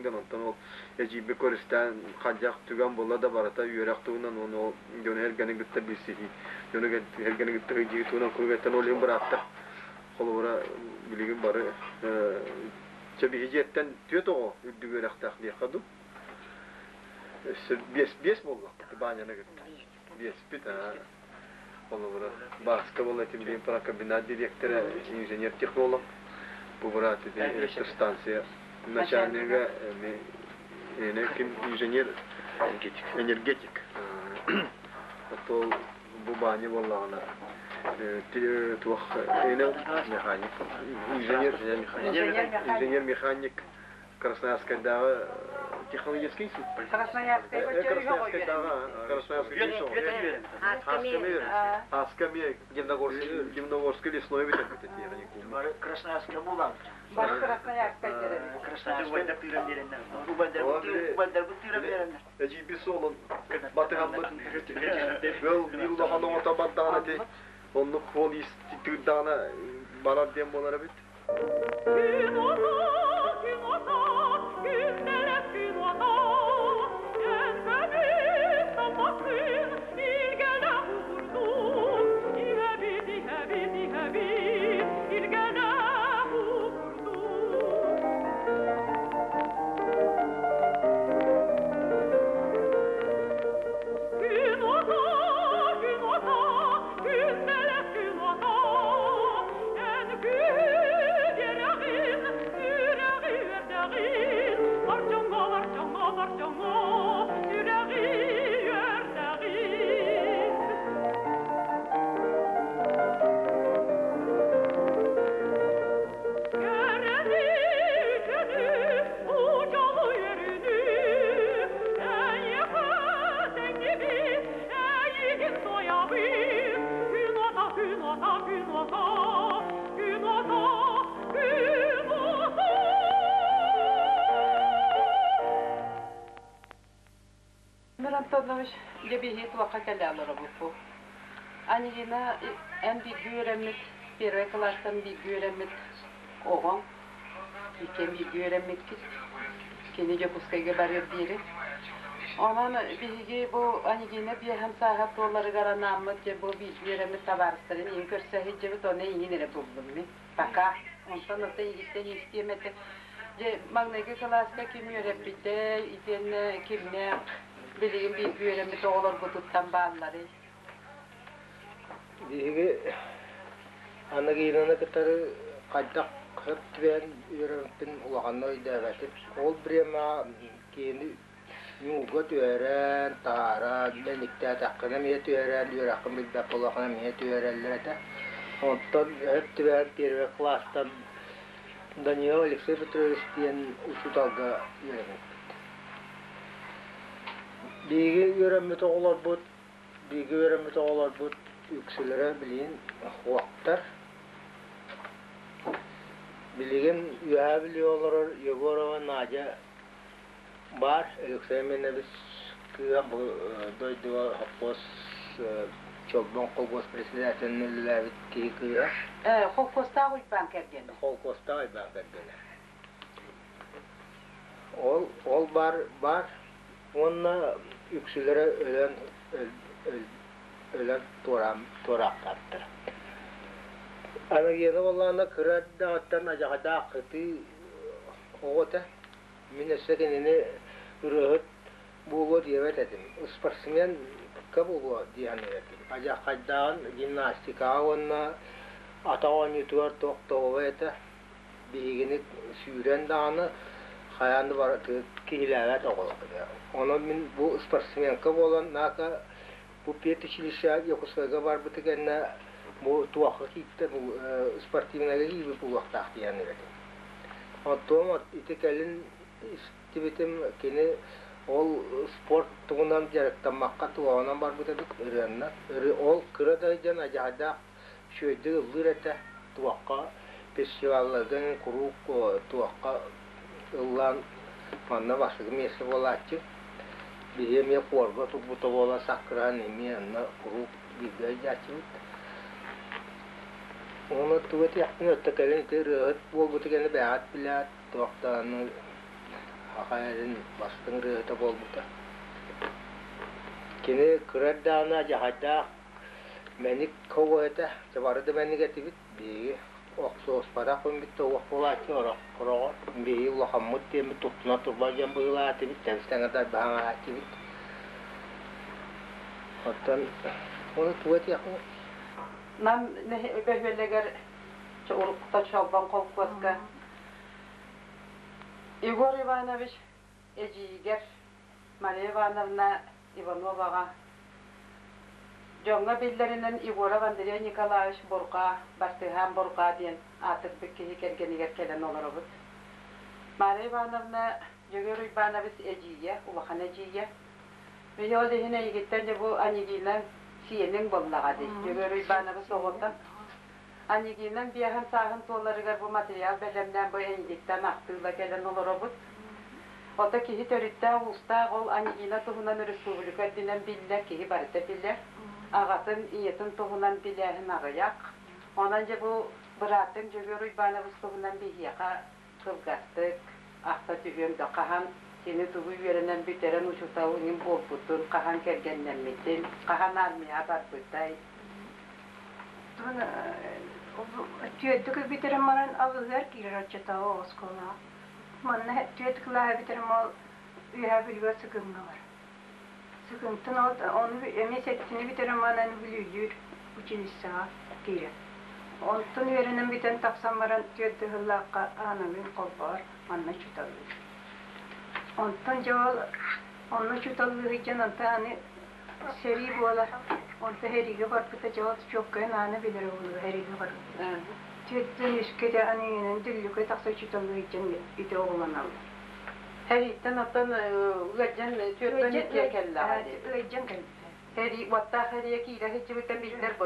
диэн онтон ол эдьиийбит көрүстээн хадьах түгэн буолла да барыта үөрэх туһунан уонна ол дьону эргэни кытта билсиһии дьону эргэни кытта сылдьыы туһунан куруук этэн ол иһин бырааттар холобура билигин бары чэ биһи дьиэттэн түөрт оҕо үрдүк үөрэхтээх диэххэ дуу өссө биэс биэс буоллахпыт Баанньаны кытта биэспит холобура Бааска буолла этим прокомбинат дириэктэрэ инженер-технолог бу быраат ити электростанция начальнига ким инженер энергетик ол бу баанньа буоллаҕына туох механик инженер инженер механик Красноярскайдааҕы технологический институт Красноярскайдааҕы Красноярскай Асками Дивногорский лесной бүтэрбит Красноярскай булан Красноярскай Эдьиийбит суолун батыһаммыт бөл биир улахан оҕото бардаҕына ити оннук суол иис тыырдаҕына барар диэн буолар эбит. Күн ото, күн ото, күндэлэс күн ото, эн көмүс таммаххын илгэлээх курдук, иһэбит, иһэбит, иһэбит, илгэлээх курдук. Күн ото, күн ото, күндэлэс күн ото, эн күдьэрэҕин, сүрэҕи үөрдэҕин, бар дьоҥҥо, бар дьоҥҥо, бар дьоҥҥо, сүрэҕи үөрдэҕин. Кэрэни, үтүөнү, удьолу үөрүүнү, эйиэхэ тэҥнибит, эйигин туойабын. Күн ото, күн ото, күн ото, күн ото, күн ото. Мир Антонович, дьэ биһиги туохха кэлэ олоробуппут. Анегина эн бииргэ үөрэммит, первый кылаастан бииргэ үөрэммит оҕоҥ, иккиэн бииргэ үөрэммиккит. Кини Дьокуускайга барыар диэри. Онон биһиги бу Анегина биэһэн сааһа туоларыгар анааммыт дьэ бу бииргэ үөрэммит табаарыстарын иин көрсө сылдьабыт, ону иин эрэ буллум мин. Пока. Онтон ото иһиттэн истиэм этэ. Дьэ, маҥнайгы кылааска ким үөрэппитэ, итиэннэ кимнээх билигин бииргэ үөрэммит оҕолоргутуттан баалларый? Биһиги Анагинаны кытары хайдах сөп түбэһэн үөрэммиппин улаханнык өйдөөбөтүм. Ол бириэмэҕэ киһини ньууга түһэрэн, таһааран, мэниктээтэххинэ эмиэ түһэрэн, үөрэххин билбэт буоллаххына эмиэ түһэрэллэр этэ. Онтон сөп түбэһэн первый класстан Даниил Алексей Петрович диэн учууталга үөрэммиппит. Биһиги үөрэммит оҕолорбут, биһиги үөрэммит оҕолорбут үксүлэрэ билигин уоттар. Билигин Үөһээ Бүлүү олорор Егорова Надя баар Алексей Минович кыыһа бу дойдуга холкуос Чолбон холкуос председателинэн үлэлээбит киһи кыыһа. Холкуостаах Уйбаан кэргэнэ. Холкуостаах Уйбаан кэргэнэ. Ол ол баар баар уонна үксүлэрэ өлөн өлөн туораан туораахтааттар. Анагена буоллаҕына кыра эрдэҕиттэн адьаҕадаах кытыы оҕо этэ. Мин өссө кинини ырыаһыт буолуо диэбэт этим, спортсменка буолуо дии саныыр этим. Адьаххайдааҕын гимнастикаҕа уонна атах оонньуутугар туох да оҕо этэ. Биһигини сүүрэн даҕаны хайаан да барытыгар киһилээбэт оҕолор. Онон мин бу спортсменка буолан нака бу педучилище Якутскайга барбыты кэннэ бу туохха киирдэ бу спортивнайга киирбит буолуохтаах дии саныыр этим. Оттон ити кэлин истибитим кини ол спорт тугунан дьарыктаммакка туоҕунан барбыт эбит ырыаннан. Ол кыра да сылдьан адьаһайдаах үчүгэйдик ыллыыр этэ. Туохха фестивалларга куруук туохха ыллаан манна бастакы миэстэ буолааччы. Биһиги эмиэ хуорга турбута буола саккыраан эмиэ онно куруук бииргэ сылдьааччыбыт. Уонна тугу этиэхпин өттө кэлин ити ырыаһыт буолбута кэннэ бэйэҕит билээт туох даҕаны Саха эрин бастыҥ ырыаһыта буолбута. Кини кыра эрдэҕинэ дьаһайдаах мэник оҕо этэ, бары да мэник этибит, биһиги охсуоспатах күммүт да уох буолааччы ороҕор биһиги улахаммыт диэммит туттуна турба диэн быһыылаатыбыт, тэбис-тэҥэ дарбаһаҥаһааччыбыт. Оттон ону тугу этиэхпиний? Нам бөһүөлэгэр уруккута Чолбон холкуоска Егор Иванович эдьиийигэр Мария Ивановна Ивановаҕа дьоҥҥо биллэринэн Егоров Андрей Николаевич Бурҕаа, Бартыһаан Бурҕаа диэн аатырбыт киһи кэргэнигэр кэлэн олоробут. Мария Ивановна Дьөгүөр Уйбаанабыс эдьиийэ, улахан эдьиийэ. Мин ол иһин эйигиттэн дьэ бу Анегина сиэниҥ буоллаҕа дии. Дьөгүөр Уйбаанабыс оҕото. Анегинаҥ биэһэн сааһын туоларыгар бу материал бэлэмнээн бу эйигиттэн ахтыыла кэлэн олоробут. Ото киһи төрүттээх-уустаах ол Анегина туһунан республика үрдүнэн биллэр, киһи барыта билэр. Аҕатын, ийэтин туһунан билээһин аҕыйах. Онон дьэ бу быраатыҥ Дьөгүөр Уйбаанабыс туһунан биһиэхэ кылгастык ахта түһүөм да хаһан кини тугу үөрэнэн бүтэрэн учуутал иҥин буолбутун, хаһан кэргэннэммитин, хаһан армияҕа барбытай. Түөрдүк бүтэрэн баран алыһыар киирэр оччотооҕу оскуолаҕа. Манна түөрт кылааһы бүтэрэн ол Үөһээ Бүлүүгэ Сыкыҥҥа бар. Сыкыҥтан ол ону эмиэ сэттини бүтэрэн баран Бүлүүлүүр училищеҕа киирэр. Онтон үөрэнэн бүтэн тахсан баран түөрт ыһыллаахха Ааналыын холбоор манна учууталлыыр. Онтон дьэ ол онно учууталлыы сылдьан онтон аны сэрии буолар. Онто сэриигэ барбыта дьэ ол чуоккайын ааны билэр буолуо сэриигэ барбыта. Түөртэн үскэ дьэ аны иҥинэн Дүллүкэ тахса учууталлыы сылдьан ити оҕолоналлар. Сэрииттэн оттон ыалдьан түөртэн иккиэ кэллэҕэ дии. Ыалдьан кэлбитэ. Сэрии уоттаах сэриигэ киирэ сылдьыбыта биллэр бу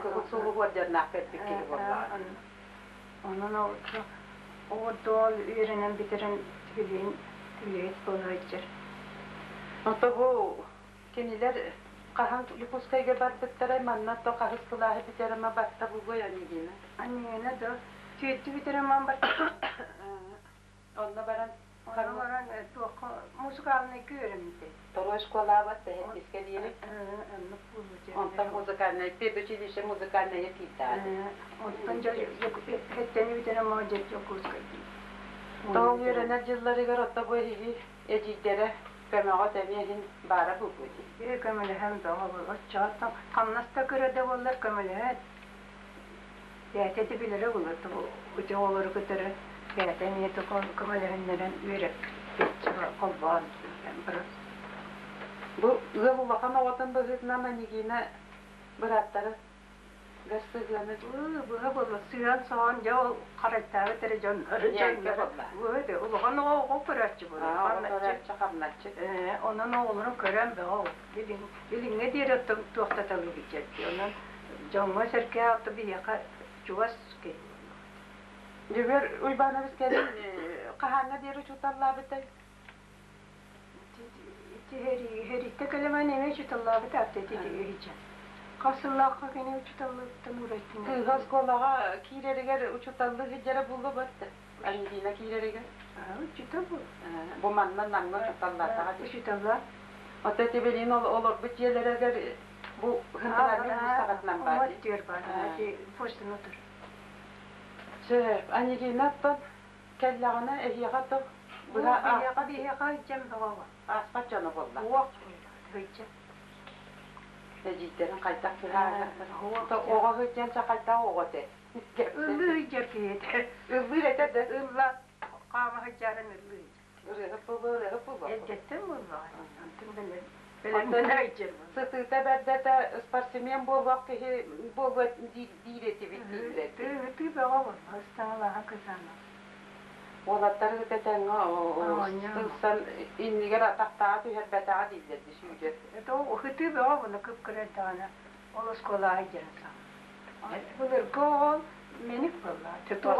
кыһыл сулуһу уордьаннаах кэлбит киһи буоллаҕа. Онон ол оҕо үөрэнэн бүтэрэн билигин үлэһит буола сылдьар. Ото бу кинилэр хаһан Якутскайга барбыттарай манна то хаһыс кылааһы бүтэрэмэ барта бугуй Анегина? Анегина да түөртү бүтэрэн ман барта. Онно баран Онно баран туохха музыкальнайга үөрэммитэ. Второй школаабат тэһэттискэ диэри. Оннук буолуо. Онтон музыкальнай педучилище музыкальнайа киирдэҕэ. Онтон хэттэн бүтэрэн маа дьэ Дьокуускайдыы. Тоҕо үөрэнэр дьылларыгар отто бу эһиги эдьиийдэрэ көмөҕө тэниэ иһин баара буолуо дии. Ээ көмөлөһөн бөҕө буол. Оччоҕоттон хамнас да кыра да буоллар көмөлөһөөт Бэйэтэ да билэрэ буолуо ити оҕолору кытары бэйэтэ эмиэ көмөлөһүннэрэн үөрэппит холбоон баран. Бу ыал улахан оҕотун быһыытынан Анегина бырааттара гас сыһыаны Быһа буолла сыһыан соҕон дьэ ол харайтаабыт эрэ дьон дьоннор улахан оҕо оҕо көрөөччү буолар көрөөччү хамначчы онон оҕолорун көрөн бөҕө билиҥҥэ диэри туохтаталыы онон Дьоҥҥо-сэргэҕэ ото биһиэхэ чугас киһи буоллаҕа. Дьөгүөр Уйбаанабыс кэлин хаһааҥҥа диэри учууталлаабытай? Ити сэрииттэ кэлэмэн эмиэ учууталлаабыта ити иһиччэ. Хас сыллаахха кини учууталлыттан уурайттын. Кыыһа оскуолаҕа киирэригэр учууталлыы сылдьара буолуо батта. Аргентина киирэригэр. Учуутал бу. Бу манна Намҥа учууталлаатаҕа. Учууталлаах. Оттон ити олорбут дьиэлэригэр Бу хантарааҥҥа саҕатынан баар дии. Түөр баар. Почтаны отур. Сөп. Анегинаттан кэллэҕинэ эһиэхэ тух быһа биһиэхэ биһиэхэ ыйдьам бөҕө. Ааспат дьоно буолла. Уох ыйдьам. Эдьиийдэрин хайдах кыһааннар. Оҕо сылдьан хайдах оҕо этэ. Ыллыы ыйдьар киһи этэ. Ыллыыр этэ да. Ылла хаама сылдьарын ыллыы Ырыаһыт буолуо, ырыаһыт буолуо. Эрдэттэн буоллаҕа. Онтон бэлэм бэлэмнэнэ сылдьар Сытыыта бэрдэтэ спортсмен буолуох киһи буолуо диир этибит дииллэр. Тыы бөҕө буолла, ыстаҥалааһа кытаанах. Уолаттары кытта тэҥҥэ сылсан иннигэр атахтааҕа түһэрбэтэҕэ дииллэр дии сүүрэр. Это ытыы бөҕө буолла кып-кыра эрдэҕинэ ол оскуолаҕа сылдьарын саҕана. Былыргы оҕо мэник буолла.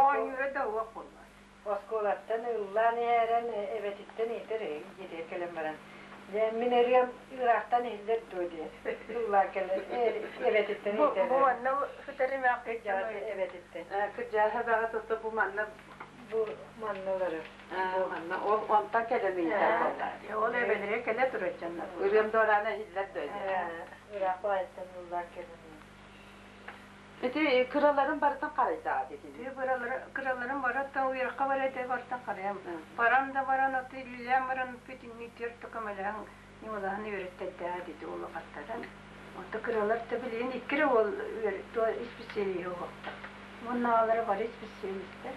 Оонньуура да уох буолла. Оскуолаттан ыллаан иһэрэн эбэтиттэн иитэр дьиэтигэр кэлэн баран дьэ мин ырыам ыраахтан иһиллэр дуо диэн ыллаан кэлэр эбэтиттэн иитэр Бу манна сытар эмээххин эбэтиттэн Кырдьааһа бэҕэ тутта бу манна Бу манналары. Манна ол онтон кэлэн ыйытар буолла. Ол эбэлэрэ кэлэ турар дьоннор. Ырыам дуораана иһиллэр да Ыраах баайыттан ыллаан кэлэн. Ити кыраларын барытын харайдаҕа дитини. Тыы кыраларын барыттан уйарха бар этэ бартан харайам. Баран да баран аты үлэлээн баран бүтүннүү түөрт көмөлөһөн ньымалаһан үөрэттэрдээҕэ дити улахаттаран. Онто кыралар да билигин икки эрэ уол исписэлииһи уһуктар. Уонна аҕалара бары исписэлиистэр.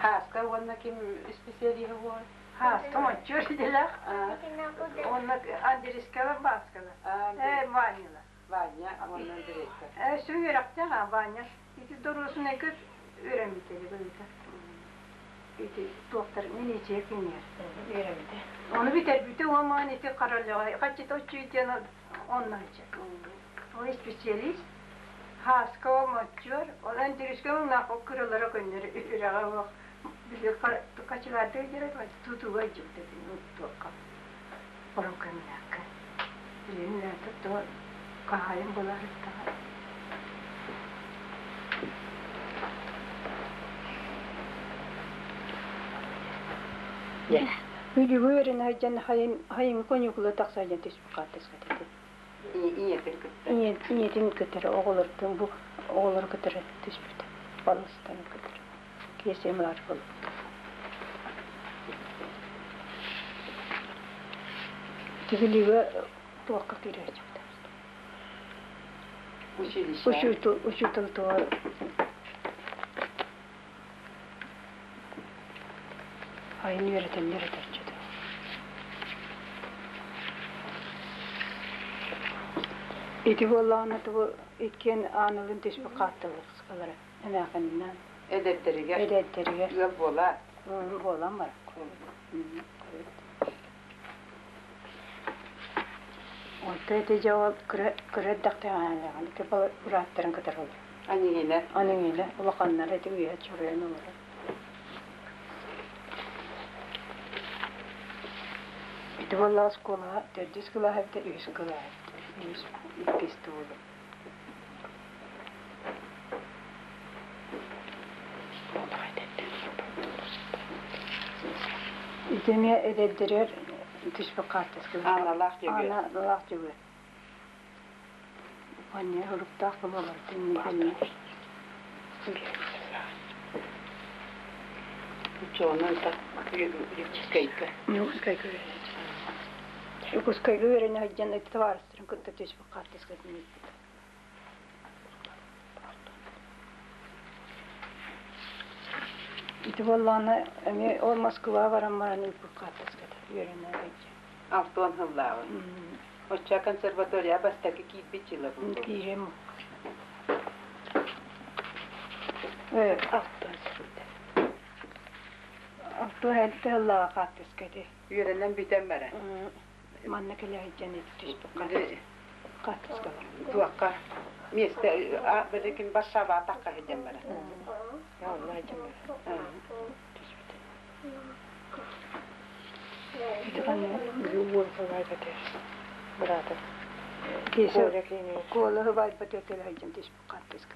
Хааска уонна ким исписэлииһи уол? Хааска мончуор идэлээх. Уонна Андрейскала Бааскала. Э, Ваняла. Ваня уонна Андрейка. Өссө үөрэхтээх а Ваня. Ити доруосунайга үөрэммитэ быһыыта. Ити туохтар милиция киниэр үөрэммитэ. Ону бүтэрбитэ уонна ити королева хаччыта оччуй диэн онночу. Ол специалист Хааскова моччуор, ол Андрюшка муҥнаах кыралара көннөрү үрэҕэ уох били качыгаардыы дьэрэ тутууга дьыбыта туохха оромкаминакка. Билигин то хаһаайын булаарыттаҕа. Бүлүүгэ үөрэнэ сылдьан хайын хайыҥҥы коньюкула тахса сылдьан түспүт хаартыската этэ. Ийэтин кытта. Ийэтин кытары оҕолортон бу оҕолору кытары түспүт. Балыстан кытары. Киэсэм баар буолбут. Тибилигэ туохха киирээччибит. Училище. Учуутал, учуутал туга айын үөрэтэллэр этээччи Ити буоллаҕына тугу иккиэн ааналыын түспүт хааттылар эмээхининэн. Эдэрдэригэр. Эдэрдэригэр. Ыал буолаат. Буолан барар. Онто ити дьэ ол кыра кыра эрдэхтээҕинээҕин ити бырааттарын кытары олорор. Аньыгина. Аньыгина улаханнара ити үөһэ чоройон олорор. Ити буоллаҕа оскуолаҕа төрдүс кылааһа эбитэ үһүс кылааһа эбитэ. Үһүс иккис туолу. Ити эмиэ эдэрдэригэр түспүт хаартыска. Аналаах Дьөгүөр. Аналаах Дьөгүөр. Манньа уруктаах буолалар тинни Чоонун та Юкускайга. Юкускайга Юкускайга үөрэнэ сылдьан ити табаарыстарын кытта түспүт хаартыскатын ыыппыт. Ити буоллаҕына эмиэ ол Москваҕа баран баран ыыппыт хаартыската үөрэнэ сылдьан. Алтан сыллааҕы. Оччо консерватория бастакы киирбит дьыла буолуо. Киириэм. Э, алтан сылда. Алтан элбэх сыллааҕы хаартыска ити. Үөрэнэн бүтэн баран. Манна кэлэ сылдьан ити түспүт хаартыскалар. Туохха миэстэ билигин Варшава атахха сылдьан баран. Онно сылдьан баран. Түспүт. Ити ханна Уол сылайбат быраата. Коля Кола хыбайбат өтөл сылдьан түспүт хаартыска.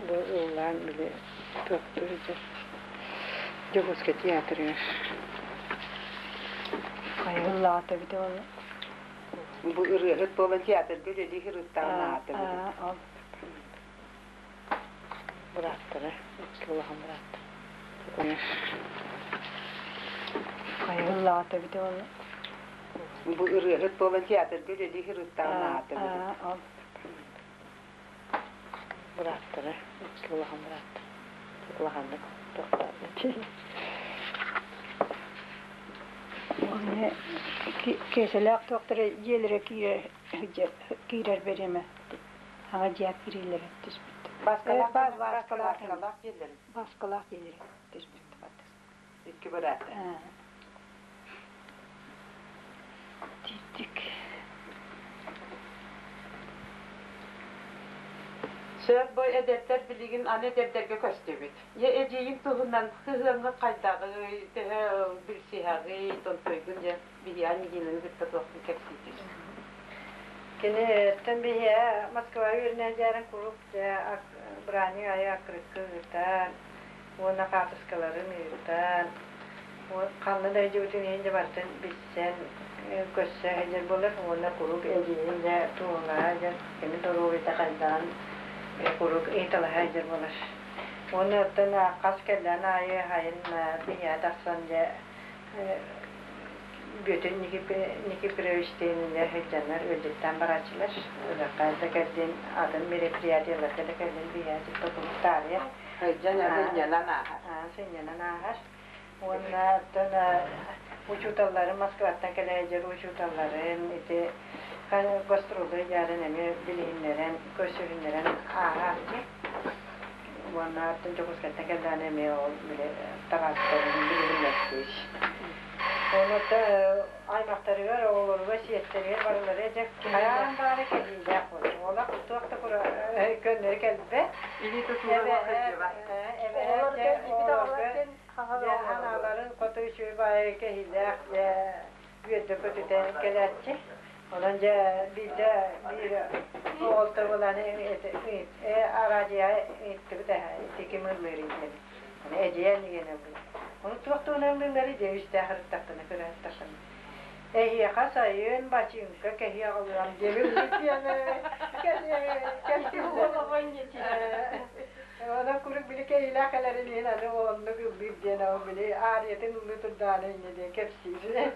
Бу ыллаан били туохтуур дьэ Дьокуускай театрыгар. Хайыллаата эбитэ ол. Бу ырыаһыт буолан театрга үлэлии сырыттаҕын аата били. Ол. Бырааттара, улахан бырааттара. Хайыллаата эбитэ ол. Бу ырыаһыт буолан театрга үлэлии сырыттаҕын аата били. Ол. Бырааттара, улахан бырааттара. Улаханнык тохтообут. Онно киэсэлээх туохтара дьиэлэрэ киирэр киирэр бириэмэ аҕа дьиэ киириилэрэ түспүт. Бааскалаах Бааскалаах дьиэлэрин. Бааскалаах дьиэлэрэ түспүт. Икки быраата. Тииттик. Сөп бу эдэрдэр билигин аны эдэрдэргэ көстүбүт. Дьэ эдьиийиҥ туһунан сыһыаҥҥыт хайдаҕый, төһө билсиһэҕий, тонтойгун дьэ биһиэхэ Нигинаны кытта туохпун кэпсии түс. Киниттэн биһиэ Москва үөрэнэ дьааран куруук дьэ бырааһынньык аайы аккырыкка ыытан уонна хаартыскаларын ыытан ханна да сылдьыбытын иһин дьэ барытын билсэн көрсө сылдьар буолар уонна куруук эдьиийин дьэ туоһулаһа сылдьар кини доруобуйата хайдаҕын куруук ыйыталаһа сылдьар буолар. Уонна оттон хас кэллэҕин аайы сайын биһиэхэ тахсан дьэ Бүөтүр Никифоровичтыын сылдьаннар ыалдьыттаан барааччылар. Үлэххэ да кэллин, атын мероприятиеларга да кэллин биһиэхэ кытта куруук таарыйар. Сылдьан сынньанан ааһар. Сынньанан ааһар. Уонна оттон учууталларын Москваттан кэлэ сылдьар учууталларын ити гастроллуу дьаарын эмиэ билиһиннэрэн, көрсүһүннэрэн ааһааччы. Уонна оттон Дьокуускайтан кэллэҕинэ эмиэ ол били табаарыстарын билиһиннэртиир. Онуота аймахтарыгар, оҕолоругар, сиэттэригэр барыларыгар дьэ хайаан даҕаны кэлиилээх буолар. Олох туох да көннөрү кэлбэт. Илии тутуура сылдьыбат. Оҕолор кэлбит дьэ анааларын хоту үчүгэй баайы кэһиилээх дьэ үөрдэ көтүтэ кэлээччи. Онон дьэ биирдэ биир оҕолто буолан араадьыйаҕа ыйыттыбыт ээ ити ким ыллыырый диэн. Аны эдьиийэ диэн ыллыыр. Ону туох туһунан ыллыылларый диэн үстээх ырыттахпына көрө сыттахпына. Эһиэхэ сайын бачыыҥка кэһии аҕалыам диэн ыллыыр диэн кэпсииллэр. Онон куруук били кэһиилээх кэлэрин иһин аны оннук ыллыыр диэн ол били аариятын ыллыы турдаҕына инньэ диэн кэпсиир.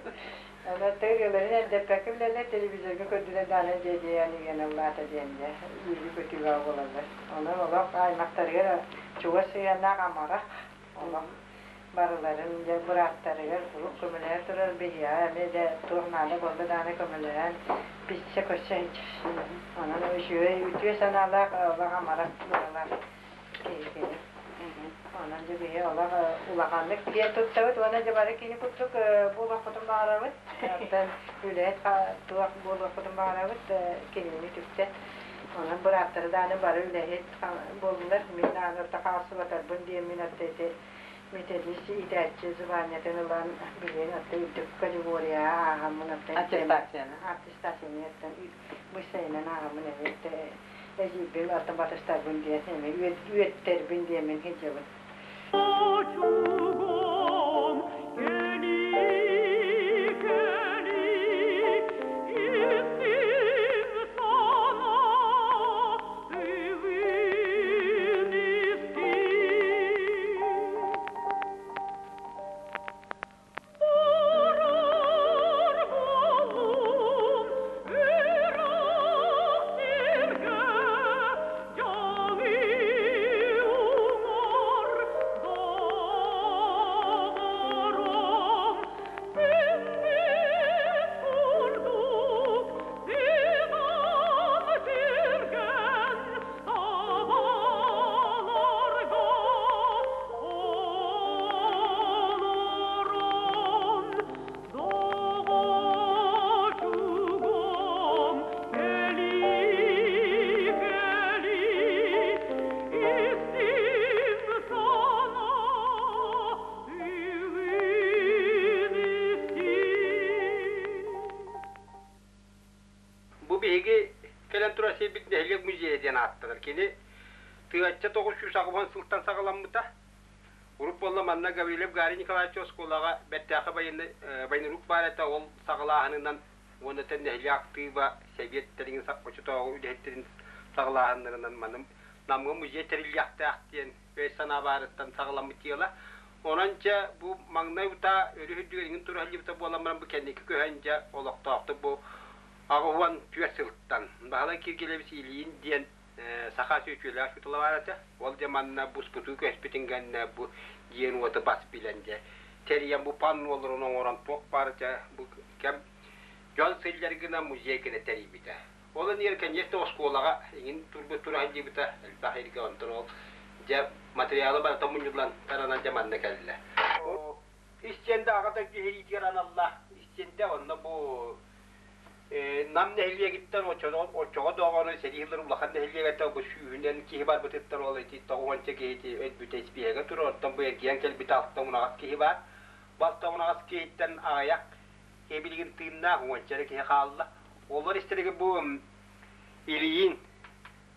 Аны ырыаларын эндэппэккэ билэллэр, телевизорга көрдүлэр даҕаны дьэ диэн игэн ыллаата диэн дьэ үөрүү-көтүү буолаллар. Онон олох аймахтарыгар чугас сыһыаннаах амарах олох барыларын дьэ бырааттарыгар куруук көмөлөһө турар биһиэхэ эмиэ дьэ туох наада буолла даҕаны көмөлөһөн билсэ көрсө сылдьар. Онон үчүгэй үтүө санаалаах олох амарах быһыылаах киһи кини. Онон дьэ биһи олох улаханнык киэн туттабыт уонна дьэ бары кини курдук буолуохпутун баҕарабыт. Оттон үлэһит туох буолуохпутун баҕарабыт кинини үтүктэн. Онон бырааттары даҕаны бары үлэһит буоллулар. Мин даҕаны орто хаалсыбатарбын диэммин отто ити методист иитээччи званиетын ылан билигин отто үрдүк категорияҕа ааһаммын отто Аттестацияны. Аттестацияны оттон быссайынан ааһаммын эмиэ эдьиийбин оттон батыстарбын диэн эмиэ үөттэрбин диэммин сылдьабын. Чугум кэли кэли истим сана тыгын истим. Барар буоллум ыраах сиргэ, дьалы уҥуор доҕорум, Симмит курдук сыган түргэн табаларга олорон доҕоччугум кэли-кэли истим сана тыгын истим. Бу биһиги кэлэн турар сирбит нэһилиэк музейа диэн ааттанар. Кини 1980 сылтан саҕаламмыта. Урут буолла манна Гаврилев Гарри Николаевич оскуолаҕа бэртээхэй военный военрук баар этэ, ол саҕалааһынынан уонна тэн нэһилиэк актыыба сэбиэт тэрин очотооҕу үлэһиттэрин саҕалааһыннарынан маны Намҥа музей тэриллиэхтээх диэн өй-санаа баарыттан саҕаламмыт дьыала. Онон дьэ бу маҥнай утаа өрүс үрдүгэр иҥин тура сылдьыбыта буолан баран бу кэнники көһөн дьэ олохтоохтук бу 84 сылтан Баһылай Киргилэбис Ильин диэн саха сүөчүөлээх учуутала баар этэ. Ол дьэ манна буспутуу көспүтүн кэннэ бу дьиэн уоту бас билэн дьэ тэрийэн бу панноларын оҥорон туох баар дьэ бу кэм дьон сылдьар гына музей гына тэрийбитэ. Ол иннигэр конечно оскуолаҕа иҥин турбут тура сылдьыбыта элбэх иргэ онтон ол дьэ материалы барыта мунньуллан таранан дьэ манна кэллэ. Истиэндэ аҕа дойду сэриитигэр аналлаах истиэндэ онно бу Нам нэһилиэгиттэн оччоҕо доҕону сэрии сыллар улахан нэһилиэгиттэн бу сүүһүнэн киһи барбытыттан ол ити тоҕуонча киһити өлбүтэ испииһэгэ турар оттон бу эргийэн кэлбит алта унаҕас киһи баар. Бу алта унаҕас киһиттэн аҕыйах киһи билигин тыыннаах уонча эрэ киһи хаалла. Олор истэригэр бу Ильин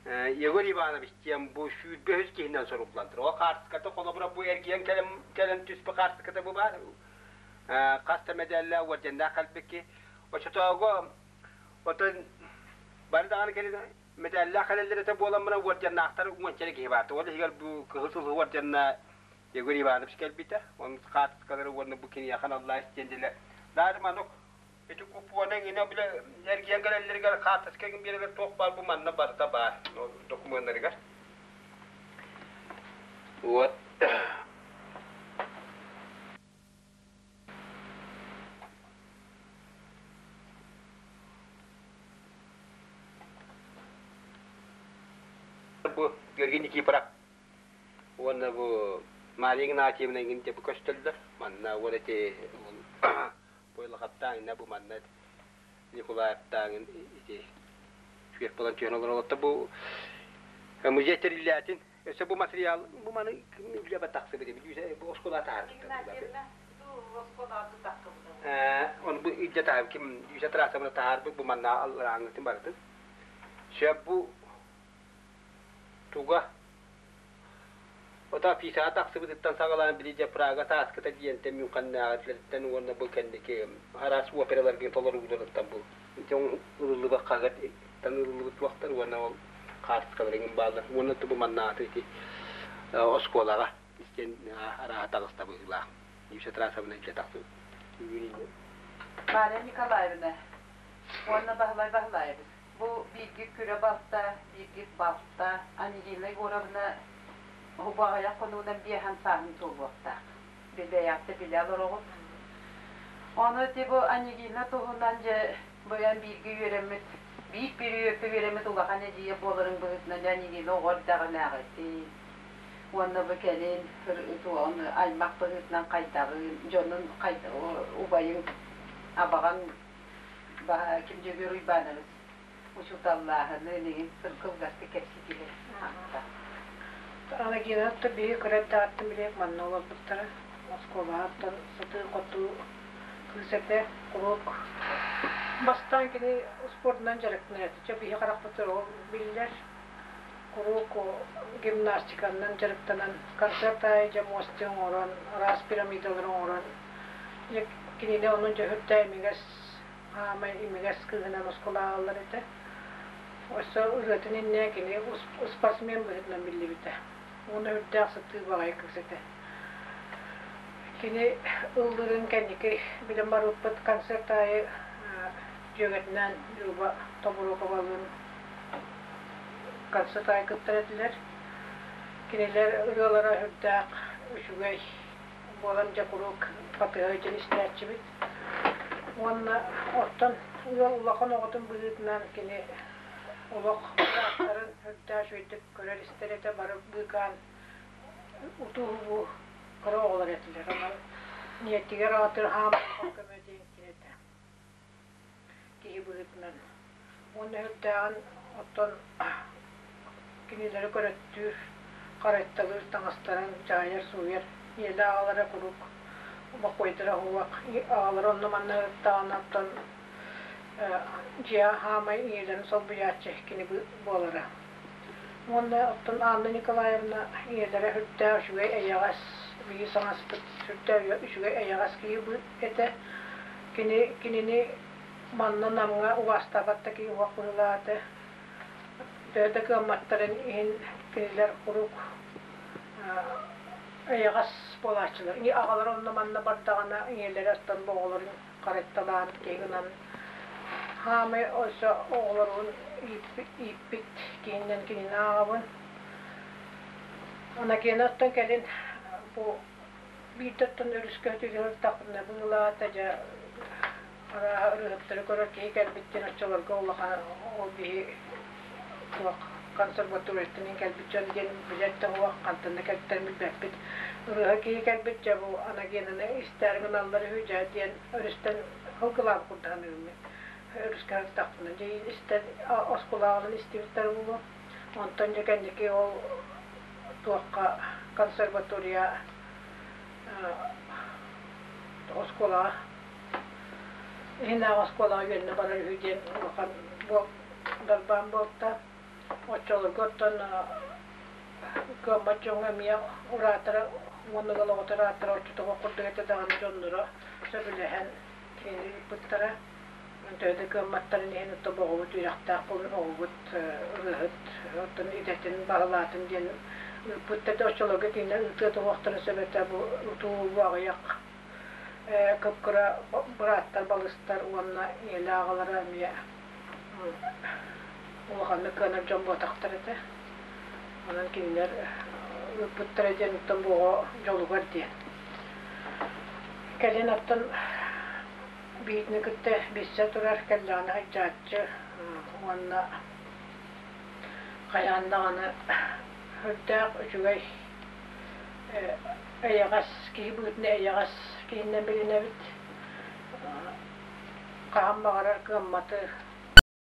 Егор Иванович диэн бу 23 киһинэн суруллан турар. Ол хаартыската холобура бу эргийэн кэлэн, кэлэн түспүт хаартыската бу баар. Хас да мэдээллээх уордьаннаах кэлбит киһи. Оччотооҕу отон бары даҕаны кэлин мэтээллээх кэлэллэр этэ буолан баран уордьаннаахтар уонча эрэ киһи баар. Ол иһигэр бу Кыһыл Сулуһу уордьанна Егор Иванович кэлбитэ. Onun хаартыскалары уонна бу киниэхэ аналлаах истиэндэлэр. Даар маннык Ити купуона эҥинэ бile эргийэн кэлэллэригэр хаартыска эҥин биэрэлэр туох баар бу манна барыта баар докумуоннарыгар. Вот. Бу Георгий Никифоров уонна бу Мария Игнатьевна эҥин бу көстөллөр. Манна вот эти Бойлахаттааҥ бу манна Николаевтааҥын ити сүөх буолан түһэн олоролотто бу музей тэриллээтин өссө бу материал бу маны үлэбэ тахсыбыт эбит бу оскуола таһаарбыттар оны бу илдьэ таһаар ким үсэ трассабына таһаарбыт бу манна алларааҥҥытын барытын сөп бу туга Ота Фисаҕа тахсыбытыттан саҕалаан били дьэ Прага сааскыта диэнтэн Мюнхеннээҕилэриттэн уонна бу кэнники араас операларга толорууларыттан бу дьон ылыллыбат хаһыаттан ылыллыбыт туохтар уонна ол хаартыскалар эҥин бааллар уонна тубу маннааты ити оскуолаҕа истиэн арааһа таҕыста быһыылаах Юся Тарасовна илдьэ тахсыбыт. Мария Николаевна уонна Баһылай Баһылаевич Бу бииргит күрэ балта, бииргит балта Ангелина Егоровна баҕайах хонугунан биэһэн сааһын туолуохтаах. Билбэйэхтэ билэ олороҕут. Ону ити бу Ангелина туһунан дьэ быйан бииргэ үөрэммит, биир периодка үөрэммит улахан эдьиийэ буоларын быһыытынан дьэ Ангелина оҕо эрдэҕинээҕити уонна бу кэлин аймах быһыытынан хайдаҕын, дьонун убайын абаҕаҥ Ким Дьөгүөр Уйбаанабыс учууталлааһыны билигин кылгастык кэпсэтиһэр аахта. Алагинаттан биһи кыра эрдэҕиттэн билиэк манна олорбуттара. Оскуолаҕа сытыы-хотуу кыыс этэ. Куруук бастаан кини спордунан дьарыктанар этэ. Чэ биһи харахпытыгар ол биллэр. Куруук гимнастиканан дьарыктанан, концерт аайы дьэ мосты оҥорон, араас пирамидалары оҥорон Кинини онон дьөһүрдэ имигэс, хаамай имигэс кыыһынан оскуолаҕаллар этэ. Өссө ырыатын иннинэ кини спортсмен быһыытынан биллибитэ. Уонна үрдээх сытыы баҕайы кыыс этэ. Кини ыллыырын кэнники билэн барбыппыт концерт аайы дьүөгэтинээн Люба Тобуруокабалыын концерт аайы кыттар этилэр. Кинилэр ырыалара үрдээх үчүгэй буолан дьэ куруук батыһа сылдьан истээччибит. Уонна оттон ыал улахан оҕотун быһыытынан кини олох бырааттарын үрдээх үчүгэйдик көрөр-истэр этэ, бары быыкаан утуу-убуу кыра оҕолор этилэр. Онон ийэтигэр аҕатыгар хааман көмө диэн кини этэ киһи быһыытынан. Уонна үрдээҕин оттон кинилэри көрөттүүр, харайталыыр таҥастарын дьаһайар-сууйар ийэлээх аҕалара куруук бокуойдара уһуох аҕалара онно-манна ырыттаҕына оттон дьиэҕэ хаамай ийэлэрин солбуйааччы кини буолара. Уонна оттон Анна Николаевна ийэлэрэ сүрдээх үчүгэй эйэҕэс, биһиги саҥаспыт сүрдээх үчүгэй эйэҕэс киһи этэ. Кини кинини Манна Намҥа убаастаабат да киһи уһах быһыылаата. Төһө да кыамматтарын иһин кинилэр куруук эйэҕэс буолааччылар. Аҕалара онно-манна бардаҕына ийэлэрэ оттон бу оҕолорун харайталаан киһи гынан хаамай өссө оҕолорун ииппит киһинэн кинини ааҕабын. Анакена оттон кэлин бу биирдэ оттон өрүскэ өтүрүһүртахпына быылаата дьэ Арааһа ырыаһыттары көрөр киһи кэлбит диэн оччолорго улахан ол биһи туох консерваторияттан кэлбит дьон диэн билэр да суох, хантан да кэлтэрин билбэппит. Ырыаһа киһи кэлбит дьэ бу Анагенаны истээри гыналлар үһү дьэ диэн өрүстэн ылгылаан курдаһаныыбын өрүскэ сырыттахпына дьэ истэн оскуолаҕынан истибиттэр буолуо. Онтон дьэ кэнники ол туохха консерватория оскуолаҕа Иһинээҕи оскуолаҕа үөрэнэ барар үһү диэн улахан Дарбаан буолта. Оччолорго оттон кыаммат дьоҥҥо эмиэ ураатара уонна ыал оҕото ырааттара оччотугар курдук этэ даҕаны дьонноро сөбүлэһэн кинини ыыппыттара. Төһө да кыамматтарын иһин оттон оҕобут үөрэхтээх буолан оҕобут ырыаһыт оттон идэтин баһылаатын диэн ыыппыттар да оччолорго кинилэр ыытыа туһуохтарын сөп этэ бу утуу аҕыйах кып-кыра бырааттар балыстар уонна ийэлээх аҕалара эмиэ улаханнык кыанар дьон буотахтар этэ. Онон кинилэр ыыппыттара диэн оттон бу оҕо дьолугар диэн. Кэлин оттон биитини кытта билсэ турар кэллэҕинэ сылдьааччы уонна хайаан даҕаны сүрдээх үчүгэй эйэҕэс киһи быһыытынан эйэҕэс киһинэн билинэбит. Хаһан баҕарар кыамматы.